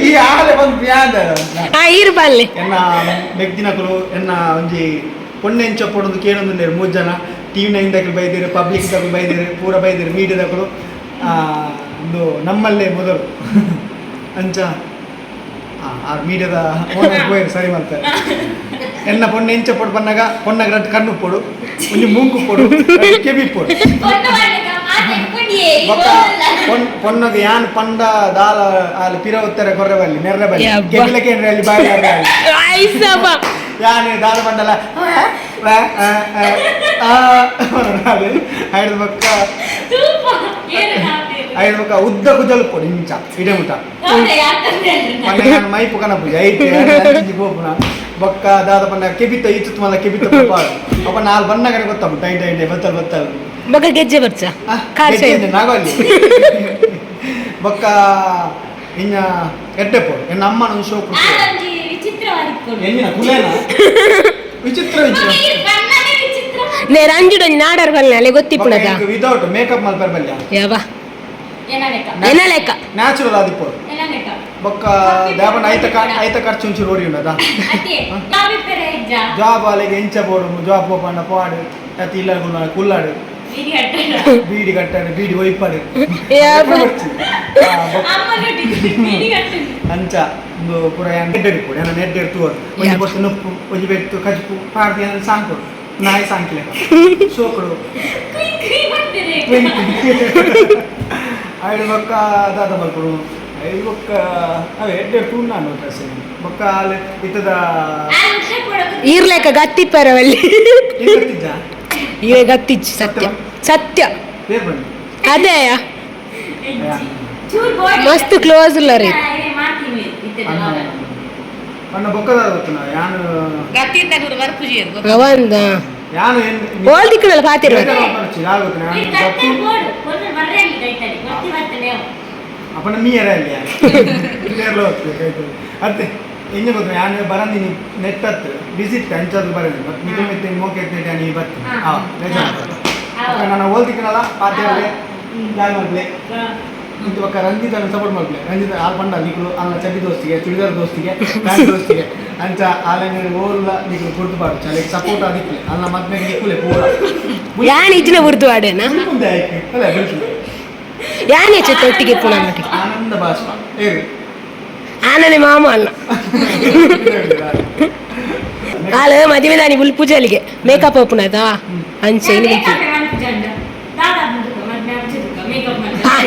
ಈ ಆಲೆ ಬಂದು ಯಾದ ಆ ಈರು ಬಲ್ಲೆ ಎನ್ನ ಮೆಗ್ದಿನಕುಲು ಎನ್ನ ಒಂಜಿ ಪೊಣ್ಣೆಂಚ ಪೊಡೊಂದು ಕೇಳೊಂದುಲ್ಲೆರ್ ಮೂಜಿ ಜನ ಟಿವಿ ನೈನ್ ದಕುಲು ಬೈದೆರ್ ಪಬ್ಲಿಕ್ ದಕುಲು ಬೈದೆರ್ ಪೂರ ಬೈದೆರ್ ಮೀಡಿಯಾದಕುಲು. ಉಂದು ನಮ್ಮಲ್ಲೇ ಮೊದಲು ಅಂಚ ಆರ್ ಮೀಡಿಯಾದ ಓನರ್ ಪೋಯೆರ್ ಸರಿ ಮಲ್ತಾರೆ. ಎನ್ನ ಪೊಣ್ಣೆ ಎಂಚ ಪೊಡು ಪನ್ನಗ ಪೊಣ್ಣಗ್ ರಡ್ಡ್ ಕಣ್ಣು ಪೊಡು, ಒಂಜಿ ಮೂಂಕು ಪೊಡು, ರಡ್ಡ್ ಕೆಬಿ ಪೊಡು. ಬೊಕ್ಕ ಪೊಣ್ಣಗ್ ಯಾನ್ ಪಂಡ ದಾಲ ಆಲ್ ಪಿರ ಉತ್ತರ ಕೊರ್ರೆ ಬಲ್ಲಿ ನೆರ್ರೆ ಬಲ್ಲಿ. ಯಬ್ಬಾ. ಕೆಬಿಲ ಕೇಂದ್ರ ಅಲ್ಲಿ ಬಾಯಿ ಆರ್ರೆ ಬಲ್ಲಿ. ಆಯ್ಸಪ್ಪ. ಯಾನ್ ದಾಲ ಪಂಡಲ ಆ, ಆ, ಆ, ಆ, ಪನೊಡು. ಐಡ್ದ್ ಬೊಕ್ಕ ಐಡ್ದ್ ಬೊಕ್ಕ ಉದ್ದ ಕುಜಲ್ ಪೊಡು ಇಂಚ ಇಡೆ ಮುಟ. ಪಂಡ ಯಾನ್ ಮೈಪು ಕನಪುಜಿ ಐತೆ ಅಂಚಿಂಚಿ ಪೋಪುನ. ಬೊಕ್ಕ ದಾದ ಪಂಡ ಕೆಬಿತ ಇತ್ತು ಮಲ್ಲ ಕೆಬಿತ ಪಾಡು ಅಪ್ಪ ನಾಲ್ ಬಣ್ಣಗನೆ ಗೊತ್ತಾಪು ಟೈ ಟೈ ಟೈ ಬತ್ತಲ್ ಬತ್ತಲ್. ಬೊಕ್ಕ ಗೆಜ್ಜೆ ಬರ್ಚ ಕಾರ್ ಸೈಡ್. ನಾಗಲ್ಲಿ ಬೊಕ್ಕ ಇನ್ನ ಎಡ್ಡೆ ಪೋಡು ಎನ್ನ ಅಮ್ಮನ ಒಂದು ಶೋಕ್ ಎಂಜಿನ ಕುಲೇನ ವಿಚಿತ್ರ ವಿಚಿತ್ರ. ನೇರ ಅಂಜುಡೊಂಜಿ ನಾಡರ್ ಬಲ್ಲೆ ಅಲೆ ಗೊತ್ತಿಪ್ಪುನದ. ವಿತೌಟ್ ಮೇಕಪ್ ಮಲ್ಪೆರ್ ಬಲ್ಯ. ಯಾವ ಎನ್ನ ಲೆಕ್ಕ. ನ್ಯಾಚುರಲ್ ಆದಿಪ್ಪೋಡು. ಬೊಕ್ಕ ದಾಪನ ಐತ ಐತ ಖರ್ಚು ಒಂಚೂರು ಓರಿ ಉಂಡದ ಜಾಬ್ ಅಲೆಗೆ ಎಂಚ ಬೋಡು ಜಾಬ್ ಪೋಪಂಡ ಪೋಡು ಅತಿ ಇಲ್ಲ ಕುಲ್ಲಾಡು ಬೀಡಿ ಕಟ್ಟಾಡು ಬೀಡಿ ಒಯ್ಪಾಡು. ಯಬ್ಬಾ. ಅಂಚ ಒಂದು ಪೂರ ಯಾನ್ ನೆಡ್ಡೆಡ್ ಪೋಡು ಎನ್ನ ನೆಡ್ಡೆಡ್ ತೂವೊಡು ಒಂಜಿ ಪೊರ್ತು ನುಪ್ಪು ಒಂಜಿ ಬೆತ್ತು ಕಜ್ಪು ಪಾಡ್ದು ಯಾನ್ ಸಾಂಕೊಡು ನಾಯಿ ಸಾಂಕಿಲೆಕ ಸೋಕುಡು. ಐಡು ಬೊಕ್ಕ ದಾದ ಮಲ್ಪೊಡು ಐಡು ಬೊಕ್ಕ ಅವೇ ಎಡ್ಡೆ ತೂಂಡಾಂಡು ಡ್ರೆಸ್. ಬೊಕ್ಕ ಆಲ್ ಇತ್ತದ. ಈರ್ ಲೆಕ್ಕ ಗತ್ತಿಪ್ಪರ ಬಲ್ಲಿ. ಗೊತ್ತಿಜ್ಜಾ? ಇವೆ ಗತ್ತಿಚ್ಚು ಸತ್ಯ ಸತ್ಯ. ಬೇರೆ ಬನ್ನಿ. ಅದೇ ಮಸ್ತ್ ಕ್ಲೋಸ್ ಉಲ್ಲ ರೀ. ಅಣ್ಣ ಬೊಕ್ಕದ ಗೊತ್ತುನ ಯಾನು. ಅವಂದ ಯಾನು ಓಲ್ ದಿಕ್ಕುನಲ್ಲ ಪಾತಿರುವ. ಅಪ್ಪನ ಮೀಯರ ಅಲ್ಲಿ ಕೇರಳ ಅತ್ತೆ ಎಂಜ ಗೊತ್ತು ಯಾನು ಬರಂದಿನಿ ನೆಟ್ ಹತ್ತು ಬಿಸಿ ಇತ್ತು ಅಂಚಾದ್ರು ಬರಂದಿ ಮತ್ತೆ ಮಿತಿ ಮಿತಿ ಮೋಕೆ ಎತ್ತಿಟ್ಟು ಯಾನು ಈ ಬರ್ತೀನಿ. ಹಾಂ ನಾನು ಓಲ್ತಿಕ್ಕನಲ್ಲ ಪಾತ್ರೆ ಜಾಯ್ ಮಲ್ಪ್ಲೆ ಇಂತ. ಬೊಕ್ಕ ರಂಜಿತನ ಸಪೋರ್ಟ್ ಮಲ್ಪ್ಲೆ. ರಂಜಿತ ಆಲ್ ಪಂಡ ನಿಕ್ಲು ಅಲ್ಲ ಚಡ್ಡಿ ದೋಸ್ತಿಗೆ ಚುಡಿದಾರ್ ದೋಸ್ತಿಗೆ ಪ್ಯಾಂಟ್ ದೋಸ್ತಿಗೆ ಅಂಚ ಆಲೆನ ಓಲ್ಲ ನಿಕ್ಲು ಗುರ್ತು ಪಾಡು ಚಾಲೆ ಸಪೋರ್ಟ್ ಆದಿಕ್ಲೆ ಅಲ್ಲ ಮದ್ಮೆಗೆ ನಿಕ್ಕುಲೆ ಪೂರ. ಯಾನ್ ಇಜ್ಜಿನ ಬುರ್ದು ಆಡೇನ. ಮುಂದೆ ಆಯ್ಕೆ ಅಲ್ಲ ಬಿಲ್ಪು. ಯಾನ್ ಹೆಚ್ಚು ತೊಟ್ಟಿಗೆ ಪುಣ ಮಟ್ಟಿಗೆ. ಆನಂದ ಬಾಷ್ಪ ಏರು. ಆನನೆ ಮಾಮ ಅಲ್ಲ ಆಳು ಮದುವೆ ಬುಲ್ ಪೂಜೆಲಿಗೆ ಮೇಕಪ್ ಓಪನ್ ಅಂಚೆ ಇನ್ನು ಬಿಟ್ಟು.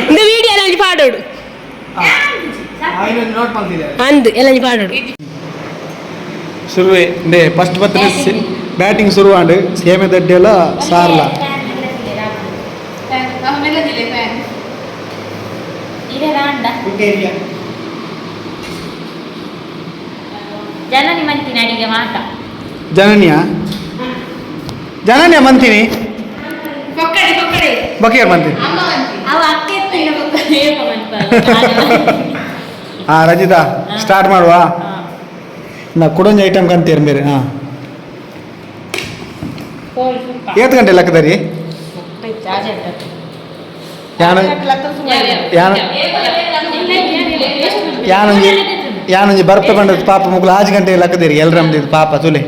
ಇಂದು ವಿಡಿಯೋ ಎಲ್ಲ ಒಂಜಿ ಪಾಡೋಡು. ಆಯ್ನೊಂದು ನೋಟ್ ಮಾಡ್ತಿದ್ದೆ. ಅಂದು ಎಲ್ಲ ಒಂಜಿ ಪಾಡೋಡು. ಶುರುವೆ ಇಂದೆ ಫಸ್ಟ್ ಬತ್ತನೆ ಬ್ಯಾಟಿಂಗ್ ಶುರು ಆಂಡ್ ಸೇಮೆ ದಡ್ಡೆಲ ಸಾರ್ಲ. ಜನನಿ ಮಂತಿನ ಅಡಿಗೆ ಮಾತ. ಜನನಿಯ ಜನನಿಯ ಮಂತಿನಿ ಬಕೇರ್ ಮಂತಿನಿ. ಅವ ಅಕ್ಕ ಎತ್ತಿನ ಬೊಕ್ಕ ಏಪ ಮನ್ಪಲ್ಲ. ಹಾ ರಂಜಿತಾ, ಸ್ಟಾರ್ಟ್ ಮಾಡುವ. ನಾ ಕುಡೊಂಜಿ ಐಟಮ್ ಕಂತೀರ್ ಬೇರೆ. ಹಾಂ, ಏತ್ ಗಂಟೆ ಲೆಕ್ಕದರಿ? ಯಾನ ಯಾನ ಯಾನೊಂಜಿ ಯಾನೊಂಜಿ ಬರ್ಪೆ ಬಂದದ್ದು ಪಾಪ ಮುಗ್ಲು ಆಜ್ ಗಂಟೆ ಲಕ್ಕದಿರಿ ಎಲ್ರಮ್ದಿದ್ದು ಪಾಪ ತುಲೆ.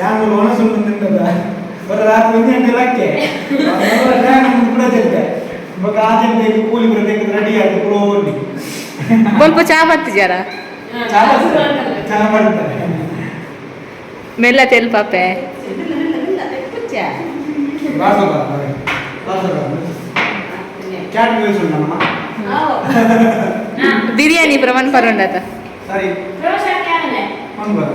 ಯಾನು ಒಣಸುಂಡು ತಿಂತದ ಬರ ರಾತ್ರಿ ಒಂದು ಗಂಟೆ ಲಕ್ಕೆ ಕೂಡ ಚೆಲ್ತೆ ಬೊಕ್ಕ ಆ ಗಂಟೆಗೆ ಕೂಲಿ ಬರಬೇಕು ರೆಡಿ ಆಯ್ತು ಕುಡೋನಿ. ಸ್ವಲ್ಪ ಚಾ ಬತ್ತಿಜಾರ. ಚಾ ಚಾ ಮಾಡ್ತಾರೆ. ಮೆಲ್ಲ ತೆಲ್ ಪಾಪೆ. ಬಾಸು ಬಾಸು ಕ್ಯಾಟ್ ನ್ಯೂಸ್ ಉಂಟಮ್ಮ. ಬಿರಿಯಾನಿ ಪ್ರಮಾಣ ಪರೋಂಡತ. ಸರಿ. ಒಂದು ಬರ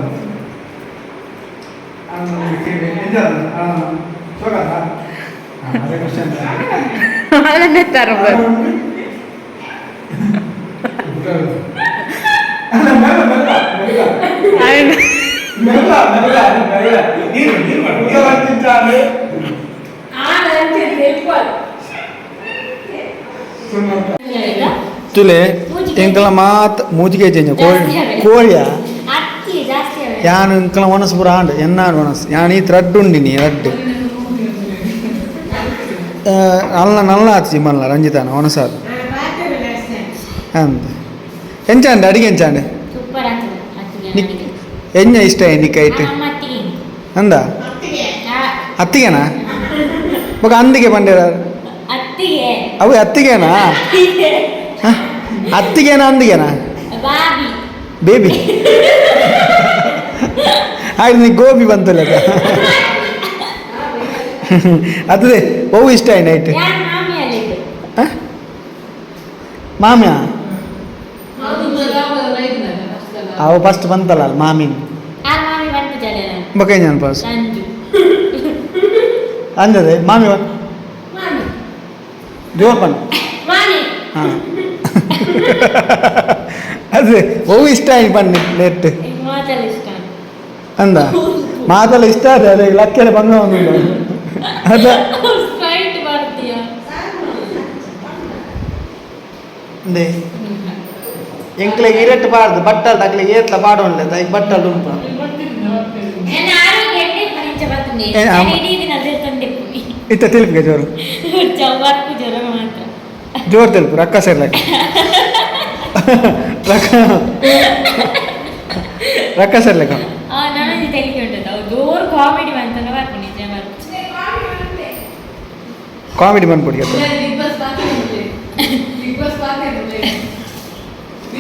ಅದೇ ಕ್ವಶನ್. ಅದನ್ನೇ ತರ. ಮೆಲ್ಲ ಮೆಲ್ಲ ಮೆಲ್ಲ ಮೆಲ್ಲ ಮೆಲ್ಲ ನೀರು ನೀರು ಬರ್ತಿದ್ದಾನೆ. ತುಲೆ ಎಂಕಲ ಮಾತ್ ಮೂಜಿಗೆ ಚೇಂಜ್ ಕೋಳಿ ಕೋಳಿಯ. ಅಕ್ಕಿ ಜಾಸ್ತಿ. ಯಾನು ಇಂಕಲ ಒಣಸು ಪೂರ ಆಂಡ್ ಎನ್ನಾಡು ಒಣಸು ಯಾನ್ ಈ ರಡ್ಡು ಉಂಡಿನಿ ರಡ್ಡು ಅಲ್ಲ ನಲ್ಲ ಆತು ಮಲ್ಲ ರಂಜಿತಾನ ಒಣಸಾದು ಅಂತ ಎಂಚಾಂಡ ಅಡಿಗೆ ಎಂಚಾಂಡ ಸೂಪರ್ ಆಗ್ತದೆ ಅತ್ತಿಗೆ ನನಗೆ. ಎಂಜ ಇಷ್ಟ ನಿಕ್ಕೈಟ್ ನಮ್ಮ ಅತ್ತಿಗೆ ಅಂದ ಅತ್ತಿಗೆನಾ ಬೊಕ ಅಂದಿಗೆ ಪಂಡೇರ ಅತ್ತಿಗೆ ಅವು ಅತ್ತಿಗೆನಾ ಹ? ಅತ್ತಿಗೆನಾ ಅಂದಿಗೆನಾ ಬಾಬಿ ಬೇಬಿ ಆಯ್ತು ನೀ ಗೋಬಿ ಬಂತಲ್ಲ ಅದೇ ಅವು ಇಷ್ಟ ಆಯ್ ನೈಟ್ ಯಾರು ಮಾಮಿ ಅಲ್ಲಿದ್ದು ಮಾಮಿಯ ಅವು ಫಸ್ಟ್ ಬಂತಲ್ಲ ಅಲ್ಲಿ ಮಾಮಿನ ಆ ಮಾಮಿ ಬಂತು ಜನ ಬೊಕ ನಾನು ಪಾಸ್ ಸಂಜು ಅಂದದೆ ಮಾಮಿ ಮಾಮಿ ಜೋರ್ ಪನ್ ಮಾಮಿ ಹಾಂ ಅದೇ ಅವು ಇಷ್ಟ ಆಯ್ತು ಬನ್ನಿ ನೆಟ್ ಈಗ ಮಾತೆಲ್ಲ ಇಷ್ಟ ಅಂದ ಮಾತೆಲ್ಲ ಇಷ್ಟ ಅದೇ ಅದೇ ಲಕ್ಕೆಲ್ಲ ಬಂದ ಒಂದು ಅದ ಸ್ಪ್ರೈಟ್ ಬರ್ತೀಯ ಅಂದೆ ಎಂಕ್ಲೆಗ್ ಇರಟ್ಟು ಪಾಡ್ದು ಬಟ್ಟಲ್ ತಕ್ಲಿಗೆ ಏತ್ಲ ಪಾಡೋಣ್ಲೆ ದೈಕ್ ಬಟ್ಟಲ್ ಉಂಟು ನನ್ನ ಆರೋಗ್ಯ ಎಣ್ಣೆ ಪರೀಕ್ಷೆ ಬರ್ತದೆ ಏ, ಅಮ್ಮ. ಇಡೀ ದಿನ ಅದೇ ತಂದಿಪ್ಪಿ ಇತ್ತ ತಿಳಿಪಿಗೆ ಜೋರು ಚೌವಾರ್ಕು ಜ್ವರ ಮಾತ್ರ ಜೋರು తెలుపు ರಕ್ಕ ಸೇರ್ಲಕ್ಕ ರಕ್ಕ ರಕ್ಕ ಸೇರ್ಲಕ್ಕ ಆ ನನಗೆ ತೆಲಿಗೆ ಉಂಟು ಅವು ಜೋರು ಕಾಮಿಡಿ ಬಂತಂದ್ರೆ ಬರ್ಪು ನಿಜ ಬರ್ಪು ಕಾಮಿಡಿ ಬಂದ್ಬಿಡಿ ಅತ್ತ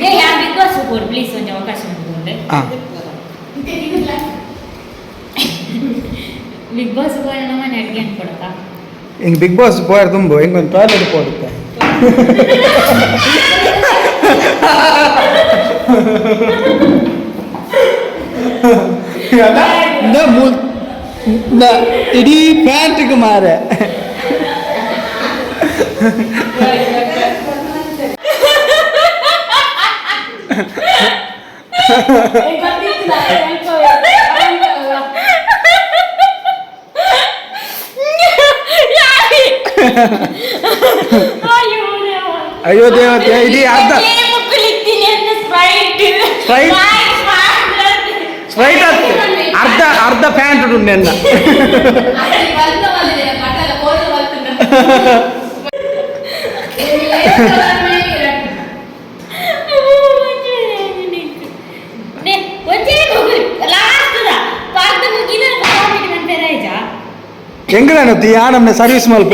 ಏ ಯಾ ಬಿಗ್ ಬಾಸ್ ಕೊಡು ಪ್ಲೀಸ್ ಒಂದು ಅವಕಾಶ ಉಂಟು ಹಾಂ ಬಿಗ್ ಬಾಸ್ ಹೋಗೋಣ ನಮ್ಮ ಮನೆ ಅಡುಗೆ ಅನ್ಕೊಡತ್ತಾ ಹಿಂಗೆ ಬಿಗ್ ಬಾಸ್ ಪೋಯರ್ ತುಂಬು ಹೆಂಗೊಂದು ಟಾಯ್ಲೆಟ್ ಪೋಡುತ್ತೆ ಇಡೀ ಪ್ಯಾಂಟ್ಗೆ ಮಾರೆ ಅಯ್ಯೋ ದೇವತೆ ಇಡೀ ಅರ್ಧ ಸ್ಪ್ರೈಟ್? ಸ್ಪ್ರೈಟ್ ಅರ್ಧ ಅರ್ಧ ಪ್ಯಾಂಟ್ ಉಂಟು ಎನ್ನ ಎಂಗ್ಲೇನು ಯಾನಮ್ಮನೆ ಸರ್ವಿಸ್ ಮಲ್ಪ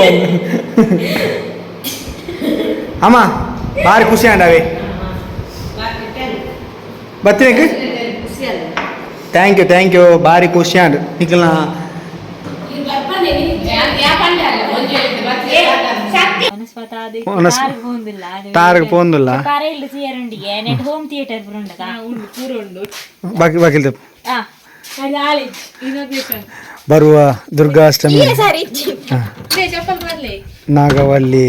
ಅಮ್ಮ ಭಾರಿ ಖುಷಿ ಅಂಡವೆ ಬತ್ತೀನಕ್ಕೆ thank you thank you ಭಾರಿ ಖುಷಿ ಅಂಡ್ ನಿಖಲ್ನ ತಾರ್ಗ್ ಪೋಂದಿಲ್ಲ. ಹೋಮ್ ಥಿಯೇಟರ್ ಬಾಕಿ ಬಾಕಿ ಬರುವ ದುರ್ಗಾಷ್ಟಮಿ ಹಾ. ನಾಗವಲ್ಲಿ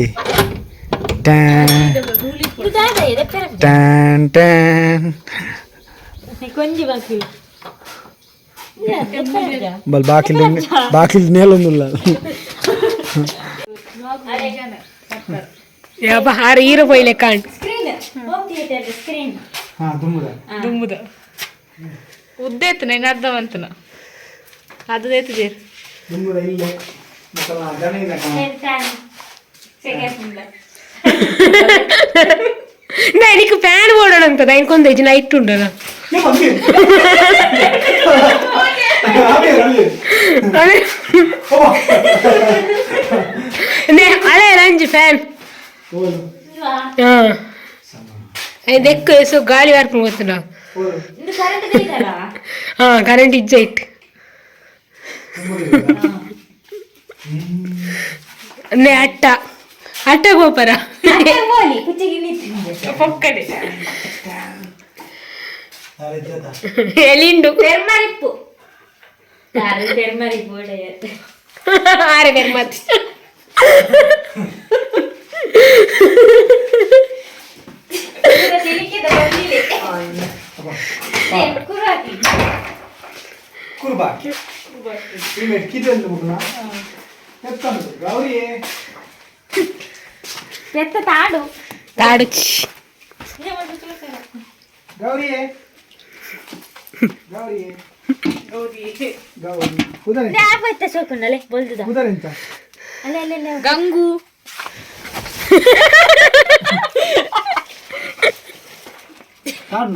tan tan tan ಕೊಂಜಿ ಬಾಕಿ ಬಲ್ ಬಾಕಿಲ್ ಬಾಕಿಲ್ ನೇಲೊಂದಿಲ್ಲ ಯಪ್ಪ ಆರು ಹೀರೋ ಪೋಯ್ಲೆ ಕಾಂಡ್ screen home theatre screen ಹಾ ತುಂಬುದ ದುಂಬುದ ಉದ್ದ ಎತ್ತು నేను ಅರ್ಧ ಬಂತನ ಅದು ಎತ್ತು ಜೇರ್ ತುಂಬುದ ಇಲ್ಲೇ ಮತ್ತಲ್ಲ ಜನ ಇಲ್ಲ ಕಣ. నీకు ఫ్యాన్ పోవడం కదా ఇంకొంత నైట్ ఉండదు ಏ ಬಂದಿ. ಅದೇ ಅಲ್ಲಿ. అదే ಅಬ್ಬಾ. అదే రంజు ఫ్యాన్ ಹೋಗು, అది ఎక్కువ సో గాలి వరకు పోతున్నా ಹೋಗು. ಕರೆಂಟ್ ತೆಗಿತಾರಾ కరెంట్ ఇచ్చేట్ ತುಂಬುದ నే అట్ట అట్ట గోపరా ಬೋಲಿ ಕುಚ್ಚಿಗೆ ನಿಂತು ಪೊಕ್ಕಡೆ ಅರೆ ಜತ. ಎಲಿಂಡು ಪೆರ್ಮರಿಪ್ಪು ಯಾರು ಪೆರ್ಮರಿಪ್ಪು ಒಡೆಯರ್ ఆరే పెర్మతి ಕುರಾಕಿ ಕುರ್ಬಾ. ಈ ಕಿಟೆಂದು ಮುಗ್ನ. ಎತ್ತಂದು. ಗೌರಿ ಪೆತ್ತ ತಾಡು తాడు ಗೌರಿ Gauri Gauri ಕುದರೆಂಚ ಸೋಕುಂಡಲೆ ಬೋಲ್ದುದ ಕುದರೆಂಚ ಅಲ್ಲ ಅಲ್ಲ ಅಲ್ಲ. ಗಂಗು. ಕಾರಣ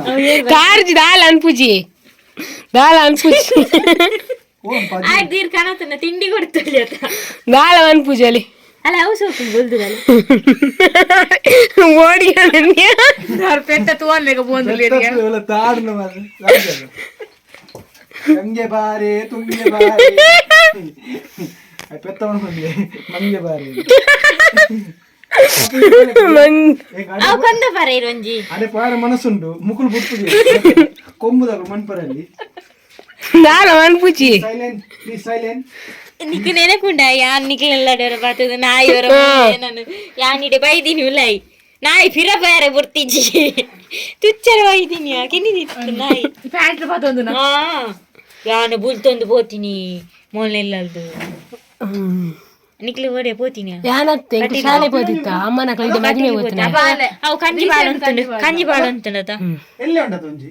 ಕಾರ್ಜಿ ದಾಲ್ ಅನ್ಪುಜಿ, ದಾಲ್ ಅನ್ಪುಜಿ. ಓಂ ಪದಿ. ಆ ದೀರ್ ಕನತನ ತಿಂಡಿ ಕೊಡ್ತಲ್ಲಿ ಅತ್ತ. ದಾಲ ಅನ್ಪುಜಿ ಅಲ್ಲಿ. ಅಲ್ಲ, ಅವು ಸೋಕು ಬೋಲ್ದುದಲ್ಲ. ಓಡಿ. ಪೆಟ್ಟ ತೂವನ್ಲೆಗ ಬೋಂದುಲಿ. ತಾಡ್ನ ಮಾರ್ರೆ. ಗಂಗೆ ಬಾರೆ ತುಂಗೆ ಬಾರೆ ಪೆತ್ತ ಮಾಡ್ಕೊಂಡೆ ಮಂಗೆ ಬಾರೆ. ಅವು ಕೊಂದ ಪರ ಇರೊಂಜಿ. ಅದೇ ಪಾರ ಮನಸ್ಸುಂಟು ಮುಕುಲ್ ಬುಪ್ಪುಗೆ ಕೊಂಬುದಾಗ ಮನ್ಪರಲ್ಲಿ. ದಾಲ ಅನ್ಪುಜಿ. Silent please, silent. ನಿಕ್ ನೆನಪುಂಡ ಯಾನ್ ನಿಕ್ಲೆಲ್ಲಡರ ಬರ್ತದೆ ನಾಯಿ ಹೊರ ನಾನು ಯಾನಿಡೆ ಬೈದೀನಿ ಉಲಾಯಿ ನಾಯಿ ಫಿರ ಬಾರೆ ಬುರ್ತಿಜಿ ತುಚ್ಚರ ಬೈದೀನಿ ಕಿನ್ನಿದಿತ್ತು ನಾಯಿ. ಪ್ಯಾಂಟ್ ಬಾತೊಂದು. ಹಾ, ಯಾನು ಬುಲ್ತೊಂದು ಪೋತೀನಿ ಮೊನ್ನೆಲ್ಲಲ್ದು ನಿಕ್ಲೆ ಓಡೆ ಪೋತೀನಿ. ಯಾನತ್ತೆ ಶಾಲೆ ಹೋದಿತ್ತ ಅಮ್ಮನ ಕೈಗೆ ಮದುವೆ ಹೋಗ್ತಾನೆ. ಅವು ಕಂಜಿ ಬಾಳ ಅಂತುಂಡು, ಕಂಜಿ ಬಾಳ ಅಂತುಂಡತ. ಎಲ್ಲೇ ಉಂಟು ಒಂಜಿ?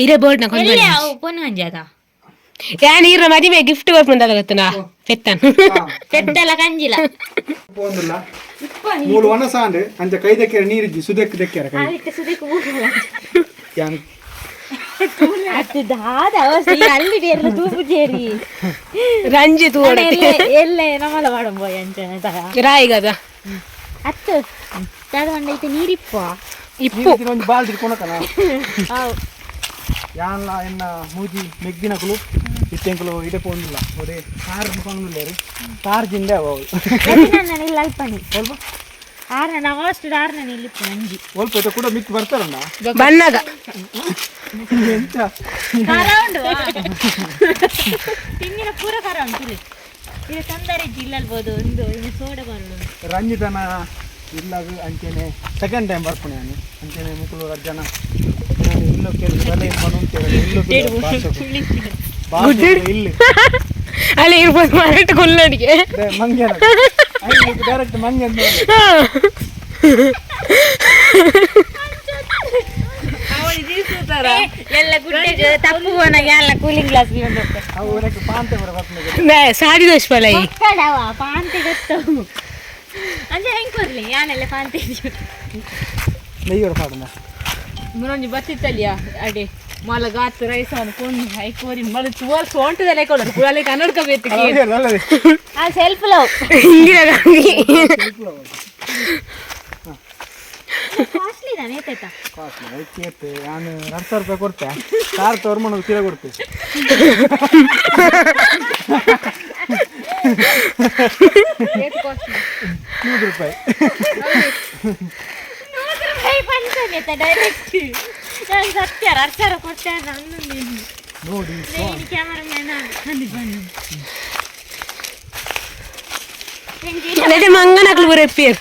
ಇರೇ ಬೋರ್ಡ್ ನ ಕೊಂದು. ಎಲ್ಲಿ ಅವು ಪೊನ್ನು ಕಂಜಿ ಅದ? ಯಾನ್ ಈರ ಮದುವೆ ಗಿಫ್ಟ್ ಕೊಡ್ಪುಂಡ ಗೊತ್ತನಾ ಪೆತ್ತನ್. ಪೆತ್ತಲ ಕಂಜಿಲ. ಪೋಂದುಲ್ಲ ಮೂಲು ಒಣ ಸಾಂಡ್ ಅಂಚ ಕೈ ದಕ್ಕೆರೆ ನೀರಿಜ್ಜಿ ಸುದೆಕ್ ದಕ್ಕೆರೆ ಕೈ. ಅದಕ್ಕೆ ಸುದಕ್ಕೆ ಹೋಗಲ್ಲ. ಯಾನ್ ಅದು ದಾದ ಅವಸ್ಥೆ ಅಲ್ಲಿ ಬೇರೆ ತೂಪು ಸೇರಿ. ರಂಜಿ ತೂವಡ. ಎಲ್ಲ ನಮ್ಮಲ ಮಾಡಂಬೋಯ್ ಅಂಚ. ರಾಯಿಗದ. ಅತ್ತು ದಾದ ಒಂದೈತೆ ನೀರಿಪ್ಪ. ಇಪ್ಪು. ನೀರಿನ ಒಂಜಿ ಬಾಲ್ ತಿರ್ಕೊಳಕನ. ಯಾನ್ಲ ಎನ್ನ ಮೂಜಿ ಮೆಗ್ದಿನಕುಲು ಇತ್ತೆಂಕುಲು ಇಡೆ ಪೋಂದಿಲ್ಲ ಒಡೆ ಕಾರ್ ಪೋಂದಿಲ್ಲೇರು ಕಾರ್ ಜಿಂದೆ ಅವು. ನನ್ನ ಇಲ್ಲ ಅಲ್ಪಣಿ. ಸ್ವಲ್ಪ. ಆರ್ನ ನಾವು ಅಷ್ಟು ಆರ್ನ ಇಲ್ಲಿಪ್ಪು ನಂಜಿ. ಒಲ್ಪ ಇತ್ತೆ ಕೂಡ ಮಿಕ್ ಬರ್ತಾರಣ್ಣ. ಬಣ್ಣಗ. ಎಂತ? ಖಾರ ಉಂಡು ತಿಂದಿನ ಪೂರ ಖಾರ ಉಂಟು ಇಲ್ಲಿ. ಇದು ತೊಂದರೆ ಜಿಲ್ಲಲ್ಬೋದು ಒಂದು ಇನ್ನು ಸೋಡ ಬರಲು. ರಂಜಿತನ ಇಲ್ಲಾಗ ಅಂಚೆನೆ ಸೆಕೆಂಡ್ ಟೈಮ್ ಬರ್ಪುಣೆ ನಾನು ಅಂಚೆನೆ ಮುಕುಲು ರಜ್ಜನ ನಾನು ಇಲ್ಲೋ ಕೇಳಿ ಬಲೆ ಪಣು ಕೇಳಿ ಇಲ್ಲೋ ಇಲ್ಲಿ. ಅಲ್ಲಿ ಇರ್ಬೋದು ಮಾರಾಟ ಕೊಲ್ಲಡಿಗೆ. ಮಂಗೆ ಡೈರೆಕ್ಟ್ ಮಂಗೆ ಅಂತ. ಎಲ್ಲ ಗುಡ್ಡೆ ತಪ್ಪು ಹೋನಾಗ ಎಲ್ಲ ಕೂಲಿಂಗ್ ಗ್ಲಾಸ್ ಉಂಟು. ಅವು ಊರಕ್ಕೆ ಪಾಂತೆ ಬರ ಬರ್ಪುಣೆ. ಸಾದಿ ದೋಷ ಪಲೈ. ಮಕ್ಕಳವ ಪಾಂತೆ ಗೊತ್ತು ಅಂದ್ರೆ ಹೆಂಗ್ ಕೊರ್ಲಿ ಯಾನೆಲ್ಲ ಪಾಂತೆ. ನೆಯ್ಯೋರ ಪಾಡನ. ಮುನೊಂಜಿ ಬತ್ತಿತ್ತಲಿಯ ಅಡೆ ಮಲ ಗಾತ್ ರೈಸ್ ಅವನು ಕೊಂಡು ಹೈಕೋರಿ ಮಲ ತುವಲ್ ಸೋಂಟದಲ್ಲೇ ಕೊಡೋದು ಕುಳಲೆ ಕನ್ನಡಕ ಬೇಕು. ಅಲ್ಲದೆ. ಆ self love. Indira Gandhi. Costly ತಾನೆ ಏತಾಯ್ತಾ? ಕಾಸ್ಟ್ಲಿ ಐತಿ ಇತ್ತು ನಾನು 2000 ರೂಪಾಯಿ ಕೊಡ್ತೆ ಕಾರ್ ತೋರ್ಮಣ್ಣದು ತೀರ ಕೊಡ್ತೆ. 100 ರೂಪಾಯಿ. 100 ರೂಪಾಯಿ ಪಂಚನೆ ಡೈರೆಕ್ಟ್ ನಾನು ಸತ್ಯ 2000 ಕೊಡ್ತೇನೆ ನಾನು. ನೋಡಿ. ಕ್ಯಾಮರಾ ಮ್ಯಾನ್ ಬನ್ನಿ ಬನ್ನಿ. ಅದೇ ಮಂಗನಕ್ಲು ಪೂರ ಎಪ್ಪಿಯರ್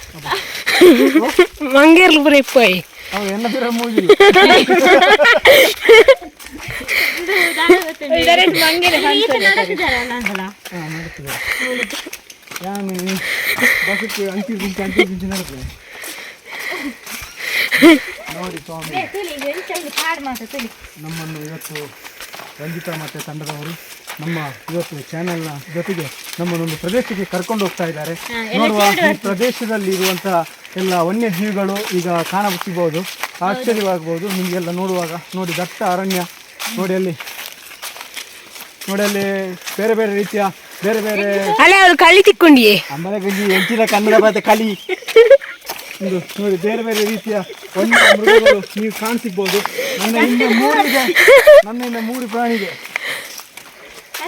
ಮಂಗೇರ್ಲು ಪೂರ ಎಪ್ಪಾಯಿ. ಅವು ಎನ್ನ ತೀರ ಮೂಗಿಲ್ಲ. ಹಾಂ ನಡೀತದೆ ಯಾನು ಬಸ್ಸಕ್ಕೆ ಅಂಕಿ ಗುಂಚಿ ಅಂಕಿ ಗುಂಚಿ ನಡೀತದೆ ನೋಡಿ ಸ್ವಾಮಿ. ನಮ್ಮನ್ನು ಇವತ್ತು ರಂಜಿತಾ ಮತ್ತು ತಂಡದವರು ನಮ್ಮ ಇವತ್ತು ಚಾನೆಲ್ನ ಜೊತೆಗೆ ನಮ್ಮನ್ನೊಂದು ಪ್ರದೇಶಕ್ಕೆ ಕರ್ಕೊಂಡು ಹೋಗ್ತಾ ಇದ್ದಾರೆ. ನೋಡುವ, ಈ ಪ್ರದೇಶದಲ್ಲಿ ಇರುವಂತಹ ಎಲ್ಲ ವನ್ಯಜೀವಿಗಳು ಈಗ ಕಾಣ ಸಿಗ್ಬೋದು. ಆಶ್ಚರ್ಯವಾಗ್ಬೋದು ನಿಮಗೆಲ್ಲ ನೋಡುವಾಗ. ನೋಡಿ, ದಟ್ಟ ಅರಣ್ಯ ನೋಡಿ ಅಲ್ಲಿ, ನೋಡಿ ಅಲ್ಲಿ ಬೇರೆ ಬೇರೆ ರೀತಿಯ ಬೇರೆ ಬೇರೆ. ಅಲ್ಲ, ಅವಳು ಕಳ್ಳಿ ತಿಕ್ಕೊಂಡಿಯೇ. ಅಂಬಲ ಗಂಜಿ ಎಂಚಿನ ಕನ್ನಡ ಬಾತೆ ಕಲಿ ಇದು. ನೋಡಿ, ಬೇರೆ ಬೇರೆ ರೀತಿಯ ವನ್ಯ ಮೃಗಗಳು ನೀವು ಕಾಣಸಿಗ್ಬೋದು. ನನ್ನ ಹಿಂದೆ ಮೂರು ಇದೆ, ನನ್ನ ಹಿಂದೆ ಮೂರು ಪ್ರಾಣಿ ಇದೆ.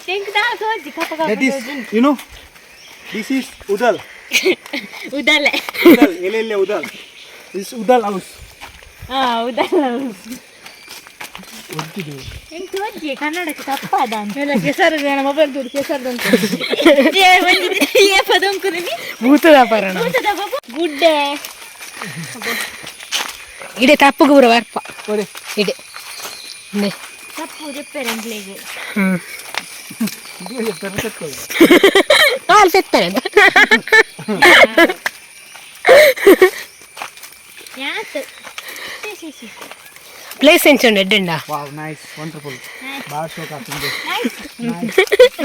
That is you know this is ಉದಲ್. ಉದಲೆ. ಉದಲ್ ಎಲ್ಲೆಲ್ಲೇ ಉದಲ್ this ಉದಲ್ ಹೌಸ್. ಹಾ, ಉದಲ್ಲ. ಒದ್ದಿದೆ. ಎಂಕ್ ತೋಜಿ ಕನ್ನಡಕ್ಕೆ ತಪ್ಪಾದ ಅಂತ. ಕೆಸರು ಮೊಬೈಲ್ ದುಡ್ಡು ಕೆಸರ್ದಂತ. ಭೂತದ ಪರಣ. ಗುಡ್ಡೆ. ಇಡೆ ತಪ್ಪುಗು ಪೂರ ಬರ್ಪ. ಒಡೆ. ಇಡೆ ಇಂದೆ. ತಪ್ಪು ರಿಪೇರ್ ಹ್ಮ್. ಇದು ಎತ್ತರ ತೆಕ್ಕೊಳ್ಳಿ. ಹಾಲು ತೆತ್ತಾರೆ ಅಂತ. ಯಾತ್ Place ಎಂಚುಂಡು ಎಡ್ಡೆಂಡ. Wow, nice, wonderful. ಭಾಳ ಶೋಕ್ ಆಗ್ತದೆ.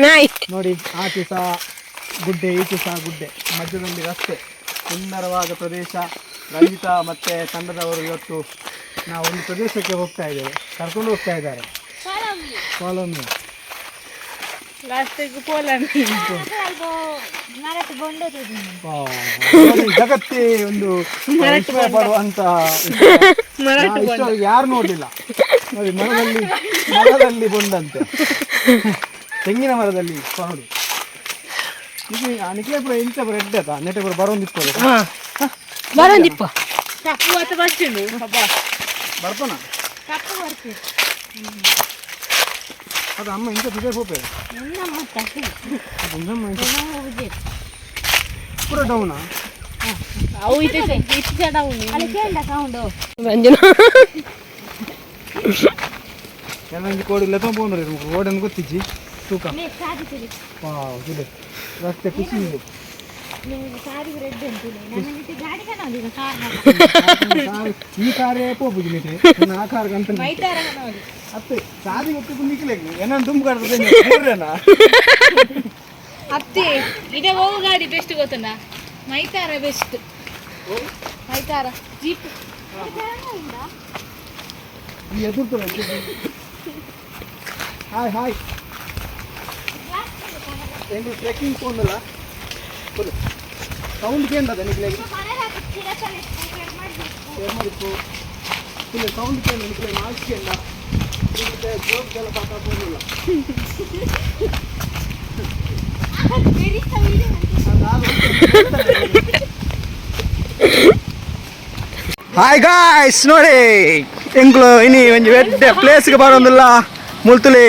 ನಾಯಿ. ನೋಡಿ, ಆಚೆ ಸಹ ಗುಡ್ಡೆ, ಈಚೆ ಸಹ ಗುಡ್ಡೆ, ಮಧ್ಯದಲ್ಲಿ ರಸ್ತೆ, ಸುಂದರವಾದ ಪ್ರದೇಶ. ರಂಜಿತಾ ಮತ್ತೆ ತಂಡದವರು ಇವತ್ತು ನಾವು ಒಂದು ಪ್ರದೇಶಕ್ಕೆ ಹೋಗ್ತಾ ಇದ್ದೇವೆ, ಕರ್ಕೊಂಡು ಹೋಗ್ತಾ ಇದ್ದಾರೆ. Follow me. ಲಾಸ್ಟಿಗೆ ಪೋಲಮಿ. ಜಗತ್ತೇ ಒಂದು ವಿಸ್ಮಯ ಪಡುವಂತ ವಿಷಯ. ನಾವು ಇಷ್ಟರವರೆಗೆ ಯಾರು ನೋಡಲಿಲ್ಲ. ನೋಡಿ, ಮರದಲ್ಲಿ ಮರದಲ್ಲಿ ಬೊಂಡಂತೆ, ತೆಂಗಿನ ಮರದಲ್ಲಿ ನೋಡಿ. ಇದು ನಿಕ್ಲೆ ಇಂಚ ಪೂರ ಎಡ್ಡೆ ಆತ ನೆಟ್ಟೆ ಪೂರ ಬರೋಂದಿಪ್ಪದು. ಹಾ, ಬರೋಂದಿಪ್ಪ. ಕಪ್ಪು ಆತ ಬರ್ತಿಂಡು ಅಬ್ಬಾ. ಬರ್ಪನ ಅದು ಅಮ್ಮ ಇಂಚ ತುದೇ ಪೋಪೆ ಪೂರ ಡೌನಾ. ಅವು ಇತ್ತೆ ಇತ್ತು ಜಡ ಉಂಡು. ರಂಜನ. ಒಂಜಿ ಕೋಡಿ ಲೆತ್ತ ಪೋಂಡ್ರಿ, ಓಡನ್ನು ಗೊತ್ತಿಜ್ಜಿ ತೂಕ. ವಾವ್, ಇದೆ ರಸ್ತೆ, ಖುಷಿ ಇದೆ. ಈ ಕಾರೇ ಪೋಪುಜಿ ಮಿತಿ, ಆ ಕಾರ್ ಗಂಟ ಅತ್ತೆ ಸಾದಿ ಗೊತ್ತಿದ್ದು ನಿಕ್ಲೆಗ್ ಏನೋ ದುಂಬು ಕಡ್ತದೆ. ಅತ್ತೆ, ಇದೆ ಹೋಗು ಗಾಡಿ ಬೆಸ್ಟ್ ಗೊತ್ತುಂಡ? ಮೈತಾರ ಬೆಸ್ಟ್, ಮೈತಾರ ಜೀಪ್. ಈ ಎದುರ್ತದೆ. ಹಾಯ್ ಹಾಯ್, ಎಂಗ್ಲು ಟ್ರೆಕ್ಕಿಂಗ್ ಪೋಂದಲ್ಲ, ಸೌಂಡ್ ಕೇಂದ್ರ ನಿಕ್ಲೆಗ್ ಶೇರ್ ಮಾಡಿಪ್ಪು. ಇಲ್ಲ, ಸೌಂಡ್ ಕೇಂದ್ರ ನಿಕ್ಲೆ ನಾಯ್ಸ್ ಕೇಂದ್ರ. ಜೋಗ್ ಜಲಪಾತ ಪೋಂದಿಲ್ಲ. ಹಾಯ್ ಗಾಯ್ಸ್, ನೋಡಿ, ಎಂಕ್ಲು ಇನಿ ಒಂಜಿ ಎಡ್ಡೆ ಪ್ಲೇಸ್ಗೆ ಬರೋಂದಿಲ್ಲ ಮುಲ್ತುಲಿ.